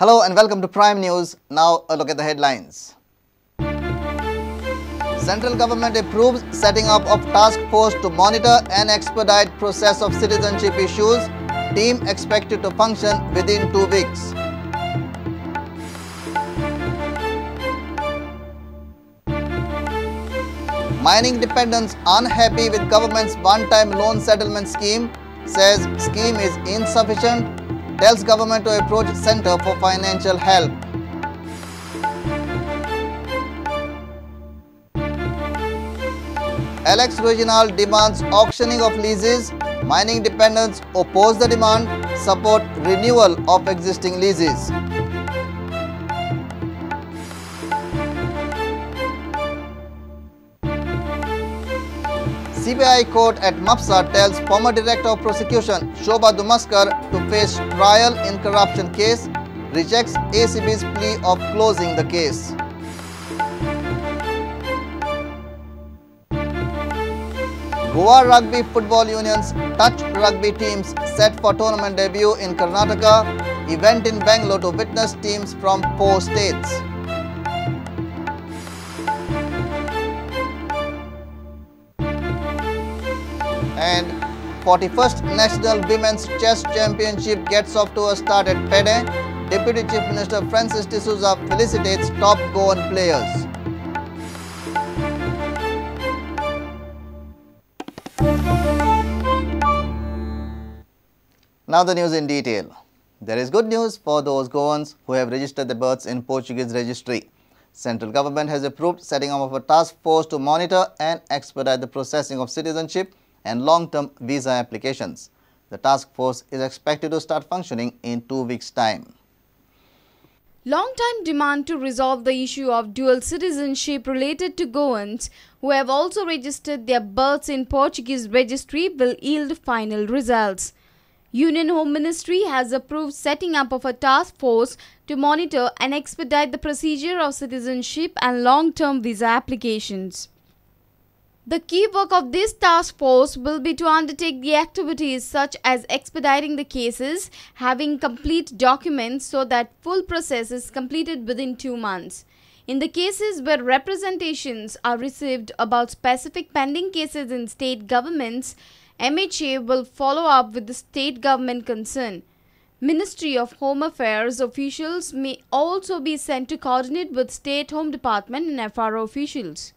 Hello and welcome to Prime News. Now a look at the headlines. Central government approves setting up of task force to monitor and expedite process of citizenship issues. Team expected to function within 2 weeks. Mining dependents unhappy with government's one-time loan settlement scheme, says scheme is insufficient, tells government to approach center for financial help. Alex Reginald demands auctioning of leases. Mining dependents oppose the demand, support renewal of existing leases. CBI court at Mapsa tells former Director of Prosecution Shobha Dhumaskar to face trial in corruption case, rejects ACB's plea of closing the case. Goa Rugby Football Union's Touch Rugby teams set for tournament debut in Karnataka, event in Bangalore to witness teams from 4 states. And 41st National Women's Chess Championship gets off to a start at Pede. Deputy Chief Minister Francis D'Souza felicitates top Goan players. Now the news in detail. There is good news for those Goans who have registered their births in Portuguese registry. Central government has approved setting up of a task force to monitor and expedite the processing of citizenship and long-term visa applications. The task force is expected to start functioning in 2 weeks' time. Long-time demand to resolve the issue of dual citizenship related to Goans who have also registered their births in Portuguese registry will yield final results. Union Home Ministry has approved setting up of a task force to monitor and expedite the procedure of citizenship and long-term visa applications. The key work of this task force will be to undertake the activities such as expediting the cases, having complete documents so that full process is completed within 2 months. In the cases where representations are received about specific pending cases in state governments, MHA will follow up with the state government concerned. Ministry of Home Affairs officials may also be sent to coordinate with State Home Department and FRO officials.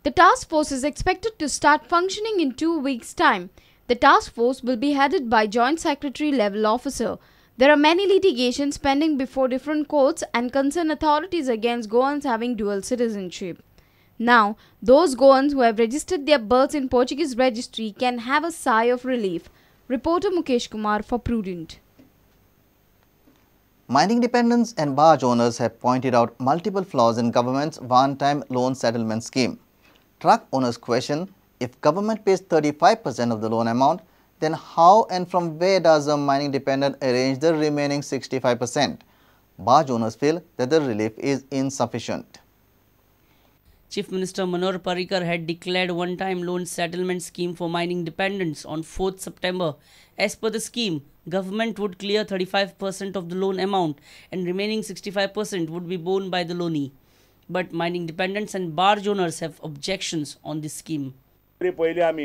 The task force is expected to start functioning in 2 weeks' time. The task force will be headed by Joint Secretary level officer. There are many litigations pending before different courts and concerned authorities against Goans having dual citizenship. Now, those Goans who have registered their births in Portuguese registry can have a sigh of relief. Reporter Mukesh Kumar for Prudent. Mining dependents and barge owners have pointed out multiple flaws in government's one-time loan settlement scheme. Truck owners question, if government pays 35% of the loan amount, then how and from where does a mining dependent arrange the remaining 65%? Barge owners feel that the relief is insufficient. Chief Minister Manohar Parrikar had declared one-time loan settlement scheme for mining dependents on 4th September. As per the scheme, government would clear 35% of the loan amount and remaining 65% would be borne by the loanee. But mining dependents and barge owners have objections on this scheme. Declare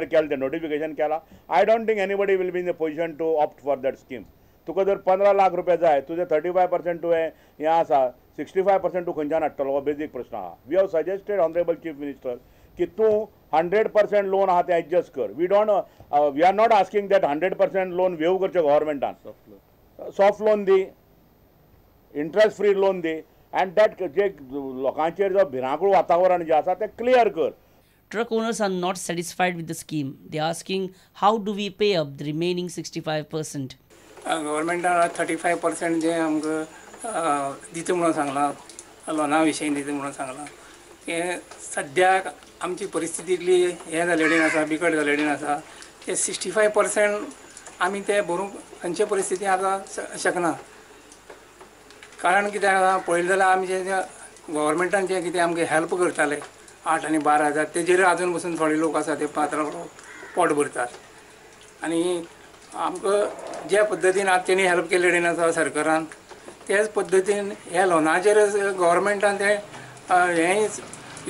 केला notification केला. I don't think anybody will be in the position to opt for that scheme. तुका जर 15 लाख रुपया जाय तुझे 35% तुवें हें आसा 65% तूं खंयच्यान हाडटलो हो बेजीक प्रश्न आहा. We have suggested honourable chief minister की तूं 100% लोन आहा तें एडजस्ट कर. We don't we are not asking that 100% loan waive करचें गव्हर्मेंटान. Soft loan the, interest free loan the and that जे लोकांचेर जो भिरांकूळ वातावरण जें आसा तें क्लियर कर. Truck owners are not satisfied with the scheme. They are asking, how do we pay up the remaining 65%? गव्हर्मेंटान 35% जे आमकां दिता म्हणून सांगलां, लोना विशयी दिता म्हणून सांगलां, तें सद्याक आमची परिस्थिती इतली हें जाल्ले आसा, बिकट जाल्ले आसा, ते 65% आमी ते भरूंक खंयचे परिस्थिती आतां शकना. कारण कितें आसा पळयलें जाल्यार आमचे गव्हर्मेंटान जें कितें आमकां हेल्प करताले 8 आनी 12 हजार तेजेर आजून पसून थोडे लोक आसा ते पात्रां पोट भरतात आनी आमकां ज्या पद्दतीन आतां तेणी हेल्प केल्ले आसा सरकारान त्याच पद्दतीन ह्या लोनाचेर गव्हर्मेंटान तें हें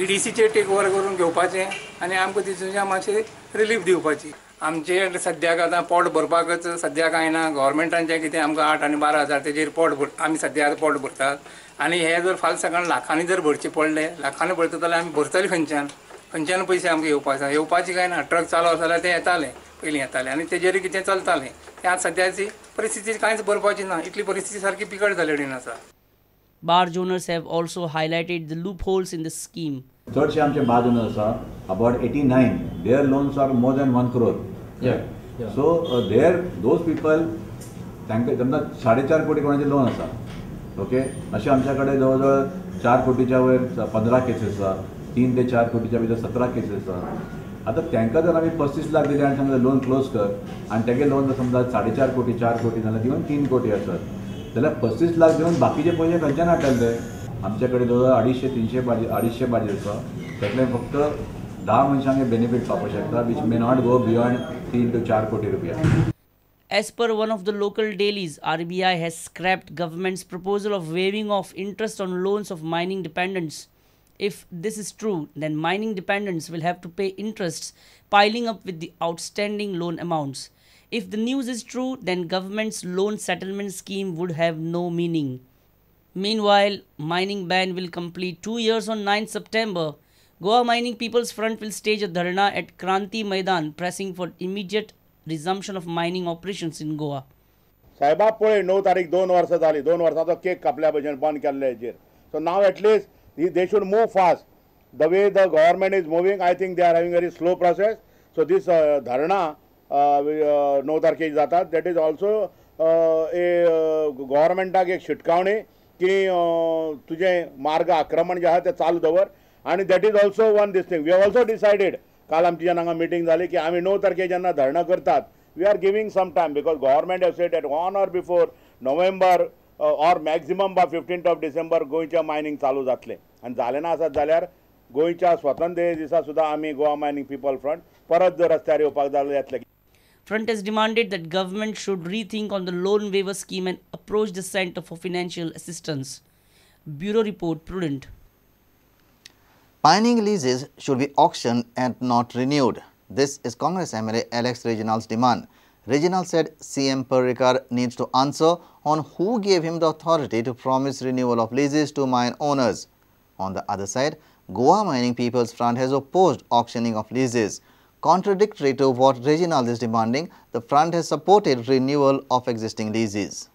ईडीसीचेर टेक ओवर करून घेवपाचें आनी आमकां तितूंतल्यान मातशें रिलीफ दिवपाची. आमचे सद्याक आतां पोट भरपाकच सद्या कांय ना. गव्हर्मेंटान जें कितें आमकां 8 आनी 12 हजार तेजेर पोट भर आमी सद्या आतां पोट भरतात आनी हे जर फाल्यां सकाळ लाखांनी जर भरचे पडले, लाखांनी भरता जाल्यार आमी भरतले खंयच्यान, खंयच्यान पयशे आमकां येवपा आसा, येवपाची कांय ना. ट्रक चालू आसा जाल्यार ते येताले पयलीं येताले आनी तेजेर कितें चलतालें, तें आतां सद्याची परिस्थिती कांयच भरपाची ना, इतली परिस्थिती सारकी बिकट जाल्ली आसा. Barge owners have also highlighted the loopholes in the scheme. चडशे आमचे बार्ज ओनर्स आसा about 89, their loans are more than 1 crore. So there those people तांकां समजा 4.5 कोटी कोणाचें लोन आसा, ओके, अशें आमच्या कडेन जवळ जवळ 4 कोटीच्या वयर 15 केसीस आसा, 3 ते 4 कोटीच्या भितर 17 केसीस आसा. आतां तांकां जर आमी 35 लाख दिले आनी समजा लोन क्लोज कर आनी तेगे लोन जर समजा 4.5 कोटी 4 कोटी जाल्यार दिवन 3 कोटी आसत जाल्यार 35 लाख दिवन बाकीचे पयशे खंयच्यान हाडटले ते? आमच्या कडेन जवळ 250-300 बाजी 250 बाजी आसा, त्यातले फक्त 10 मनशांक बेनिफीट पावपाक शकता, which may not go beyond 3 to 4 कोटी रुपया. As per one of the local dailies, RBI has scrapped government's proposal of waiving off interest on loans of mining dependents. If this is true, then mining dependents will have to pay interests piling up with the outstanding loan amounts. If the news is true, then government's loan settlement scheme would have no meaning. Meanwhile, mining ban will complete 2 years on 9 September. Goa Mining People's Front will stage a dharna at Kranti Maidan, pressing for immediate resumption of mining operations in Goa. साहेबा पळय 9 तारीख 2 वर्सां जाली, 2 वर्सांचो cake कापल्या भशेन बंद केल्ले हेजेर. So now at least they should move fast. The way the government is moving, I think they are having very slow process. So this dharna 9 तारखेक जाता, that is also a गव्हर्मेंटाक एक शिटकावणी की तुजें मार्ग आक्रमण जें आहा तें चालू दवर. आनी that is also one this thing we have also decided. काल आमची जेन्ना हांगा मिटींग जाली की आमी 9 तारखेक जेन्ना धरणां करतात, we are giving some time because government have said that on or before November or maximum by 15th of December गोंयच्या मायनींग चालू जातलें. आनी जालें ना आसत जाल्यार गोंयच्या स्वातंत्र्य दिसा सुद्दां आमी गोवा मायनींग पिपल फ्रंट परत जर रस्त्यार येवपाक जाल्यार येतले. Front has demanded that government should rethink on the loan waiver scheme and approach the centre for financial assistance. Bureau Report, Prudent. Mining leases should be auctioned and not renewed. This is Congress MLA Alex Reginald's demand. Reginald said CM Parrikar needs to answer on who gave him the authority to promise renewal of leases to mine owners. On the other side, Goa Mining People's Front has opposed auctioning of leases. Contradictory to what Reginald is demanding, the front has supported renewal of existing leases.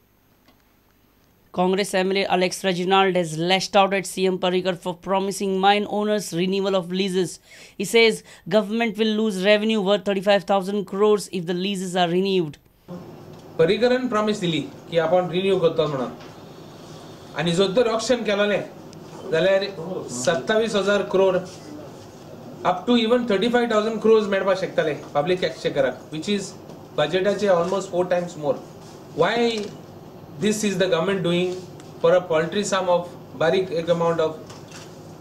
Congress MLA Alex Reginald has lashed out at CM Parrikar for promising mine owners renewal of leases. He says government will lose revenue worth 35,000 crores if the leases are renewed. पर्रीकरान promise दिली की आपण renew करतो म्हणून आनी जर तर auction केलें जाल्यार 27,000 crore up to even 35,000 crores मेळपाक शकताले पब्लीक एक्सचेकराक, which is बजेटाचे almost 4 times more. Why this is the government doing for a paltry sum of बारीक एक अमाउंट ऑफ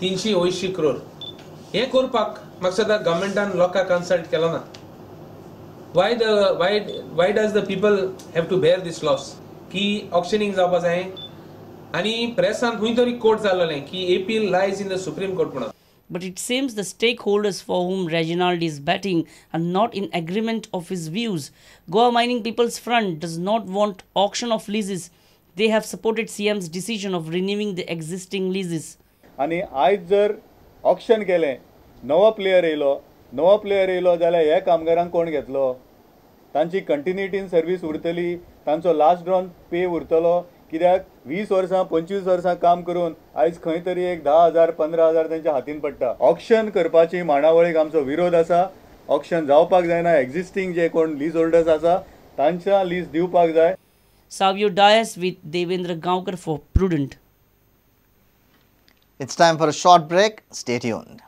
380 क्रोर? हें करपाक म्हाका दिसता गव्हर्मेंटान लोकांक कन्सल्ट केलो ना. Why does the people have to bear this loss? की ऑक्शनिंग जावपा जाय आनी प्रेसान खंय तरी कोर्ट जाल्लें की appeal lies in the Supreme Court म्हणून. But it seems the stakeholders for whom Reginald is betting are not in agreement of his views. Goa Mining People's Front does not want auction of leases. They have supported CM's decision of renewing the existing leases. आनी आयज जर auction केलें, नवो player येयलो जाल्यार ह्या कामगारांक कोण घेतलो? तांची कंटिन्युटी इन सर्वीस उरतली, तांचो लास्ट ड्रॉन पे उरतलो. कित्याक 20 वर्सां 25 वर्सां काम करून आयज खंय तरी एक 10,000 15,000 तांच्या हातीन पडटा. ऑक्शन करपाची मांडावळीक आमचो विरोध आसा. ऑक्शन जावपाक जायना. एग्जिस्टींग जे कोण लीज होल्डर्स आसा तांच्या लीज दिवपाक जाय. Savio Dias with Devendra Gaonkar for Prudent. It's time for a short break. Stay tuned.